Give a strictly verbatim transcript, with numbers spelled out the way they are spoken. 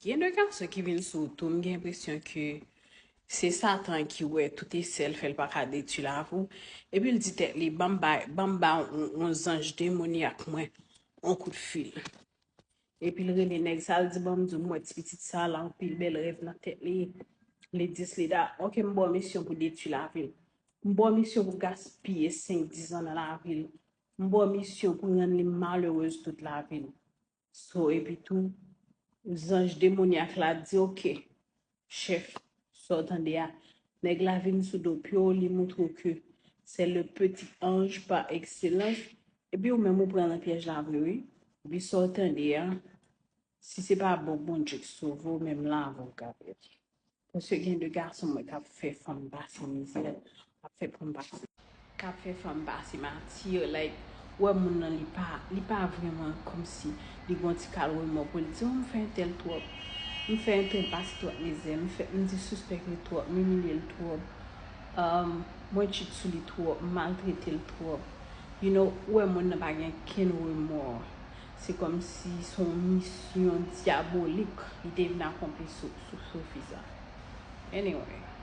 Gen de gason ki vin sou ou tou, m gen enpresyon ke se Satan ki wè tout esèl fè l pa ka detwi lavi w. Epi l di tèt li, ban m ba, ban m ba yon, yon zanj demonyak mwen yon kout fil. Epi l rele nèg sa, l di, ban m di w, m wè ti pitit sa la, anpil bèl rèv nan tèt li. Li dis li da, ok, m ba w misyon pou detwi lavi l. M ba w misyon pou gaspiye senk, diz an nan lavi l. M ba w misyon pou rann li malerèz tout lavi l. So, epi tou, zanj demonyak la di, ok, chèf, sa w tande a, nèg la vin sou do pye w, li montre w ke c'est le petit ange par excellence. Epi ou menm ou pran nan pyèj la vre, wi. Epi sa w tande a, si se pa bon Bondye k sove w, menm lavi w ka pèdi. Paske gen de gason mwen k ap fè fanm pase mizè, k ap fè fanm pase, k ap fè fanm pase mati, like, ou wè moun nan li pa, li pa vrèman kòmsi li gon ti kal remò pou l di, oh, m fè entèl twòp, m fè entèl pase twòp mizè, m fè, m disrespèk li twòp, m imilye l twòp, um, mwen tchit sou li twòp, m maltrete l twòp. You know, ou wè moun nan pa gen kenn remò. Se kòmsi se yon misyon dyabolik li te vin akonpli sou, sou, sou fi sa. Anyway.